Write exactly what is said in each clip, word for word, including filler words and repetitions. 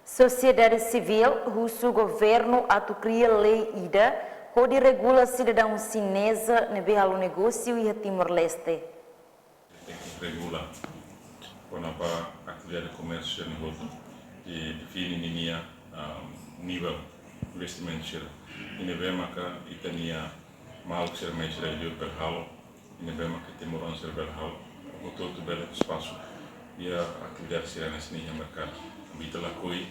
Sosiedade sivíl husu governu atu kria lei ida hodi regula sidadaun xineza ne'ebé halo negósiu iha Timor-Leste. Tenke regula kona-ba atividade komérsiu sira-ne'e hotu, i define ninia, ah, nivel investimentu sira. I ne'ebé maka ita-nia maluk sira mai Israel bele halo, i ne'ebé maka timoroan sira bele halo, hotu-hotu bele espasu iha atividade sira hanesan ne'e iha merkadu. Ita lakohi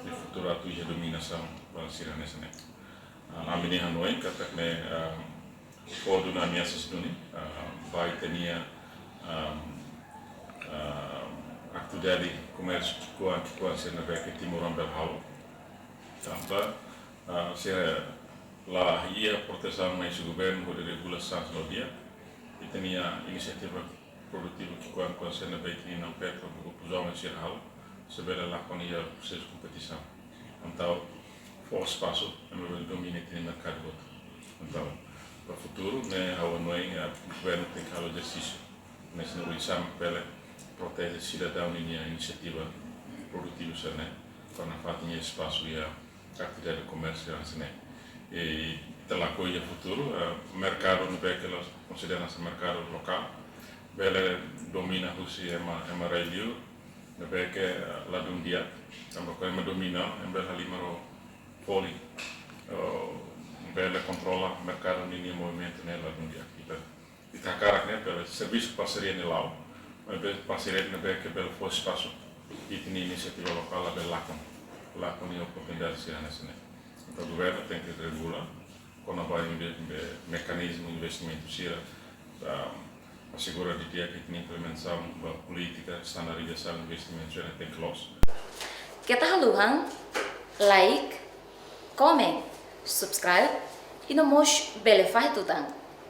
iha futuru atu iha dominasaun ba sira hanesan ne'e. Ah, ami-nia hanoin katak ne'e, ah, fó duni ameasa duni, ah, ba ita-nia, ah, ah, atividade komérsiu ki'ikoan, ki'ikoan sira ne'ebé ke timoroan bele halo. Tanba, ah, sira la iha protesaun mai husi governu hodi regula sira-ne'e di'ak. Ita-nia inisiativa produtivu ki'ikoan, ki'ikoan sira ne'ebé ke ita-nia Petro, grupu joven sira halo, sei bele lakon iha prosesu kompetisaun. Entaun fó espasu, ema bele domina ita-nia merkadu hotu. Entaun, ba futuru, ne'e ha'u hanoin, ah, governu tenke halo ezersísiu hanesan ne'e oinsá mak bele proteje sidadaun ninia inisiativa produtivu sira-ne'e, para nafatin iha espasu iha atividade komérsiu hanesan ne'e. I ita lakohi iha futuru, ah, merkadu ne'ebé ke la konsidera hanesan merkadu lokál, bele domina husi ema, ema rai-liur, ne'ebé ke, ah, ladún di'ak, tanba kuandu ema domina, ema bele halimar ho folin, oh, bele kontrola merkadu ninia movimentu ne'e ladún di'ak. Ita, ita hakarak ne'e bele servisu parseria ne'e la'o, maibé parseria ne'ebé ke bele fó espasu ita-nia inisiativa lokál labele lakon, lakon iha oportunidade sira hanesan ne'e. Entaun governu tenke regula kona-ba inve-, inve-, mekanizmu investimentu sira, ah, asegura didi'ak ita-nia implementasaun ba polítika, standardizasaun investimentu sira tenke loos. Keta haluha like, comment, subscribe, i no mós bele fahe tutan.